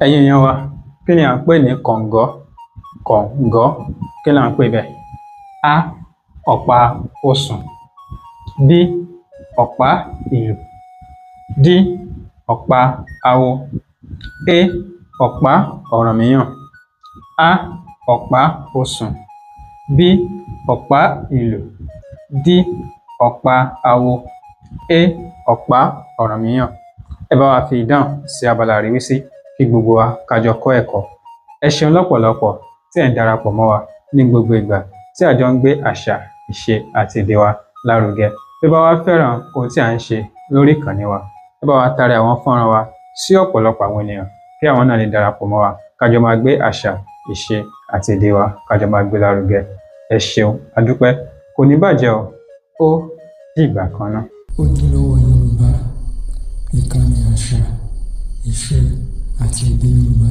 Ẹ̀yin èèyàn wa, kí ni à ń pè ní kọ̀ǹgọ́? Kọ̀ǹgọ́, kí là ń pè bẹ́ẹ̀? A, ọ̀pá osùn. B, ọ̀pá ìlù. D, ọ̀pá awo. E, ọ̀pá ọ̀rànmíyàn. A, ọ̀pá osùn. B, ọ̀pá ìlù. D, ọ̀pá awo. E, ọ̀pá ọ̀rànmíyàn. Ẹ bá wa fi ìdáhùn sí abala àríwísí kí gbogbo wa ká jọ kọ́ ẹ̀kọ́. Ẹ ṣeun lọ́pọ̀lọpọ̀ tí ẹ̀ ń darapọ̀ mọ́ wa ní gbogbo ìgbà tí a jọ ń gbé àṣà, ìṣe àti èdè wa lárugẹ. Bí ẹ bá wá fẹ́ràn ohun tí à ń ṣe lórí ìkànnì wa, ẹ bá wa taari àwọn fọ́nrán wa sí ọ̀pọ̀lọpọ̀ àwọn ènìyàn kí àwọn náà lè darapọ̀ mọ́ wa, ká jọ máa gbé àṣà, ìṣe àti èdè wa, ká jọ máa gbé lárugẹ. Ẹ ṣeun, a dúpẹ́. Kò ní bàjẹ́ o. Ó dìgbà kan ná. Ojúlówó Yorùbá, ìkànnì àṣà, ìṣe àti èdè Yorùbá.